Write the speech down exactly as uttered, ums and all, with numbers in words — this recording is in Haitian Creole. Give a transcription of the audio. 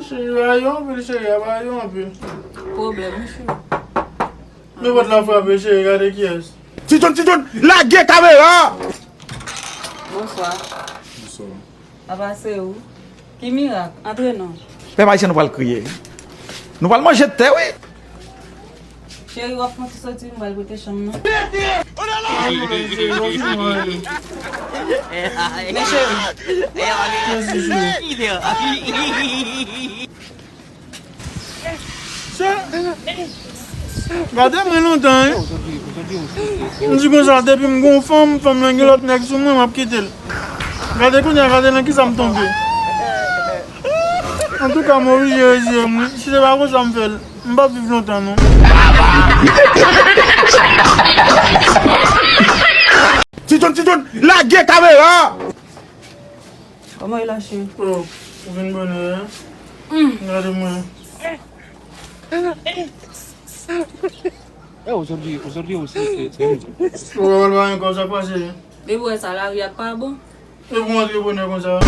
Cheri, rayi w anpil, cheri, ap rayi w anpil. Pwoblèm, wi, cheri. Men pòt la frape, cheri, gade kiyès. Ti John, Ti John, lage kamera! Bonswa. Papa, se ou? Ki mirak? Antre non. Pèp ayisyen, nou pral kriye. Nou pral manje tè, wi. Cheri, w ap fè yon ti soti, m pral prete chanm nan. Mèsi, cheri. Gade mwen lontan, wi. M di konsa, depi m gon fanm, fanm lan gen lòt nèg sou mwen, m ap kite l. Gade kounye a, gade nan kisa m tonbe. Antouka, m oblije reziye m, wi. Si se pa konsa m fè l, m p ap viv lontan, non. Ti John, Ti John, lage kamera! Kòman e la, cheri? Oh, ou vin bonè, hein? Gade mwen. Eh, aujourd'hui, aujourd'hui aussi, c'est c'est Ou wè l pa ankò, sa k pase? Depi w wè sa, lari a pa bon. E pou m antre bonè konsa?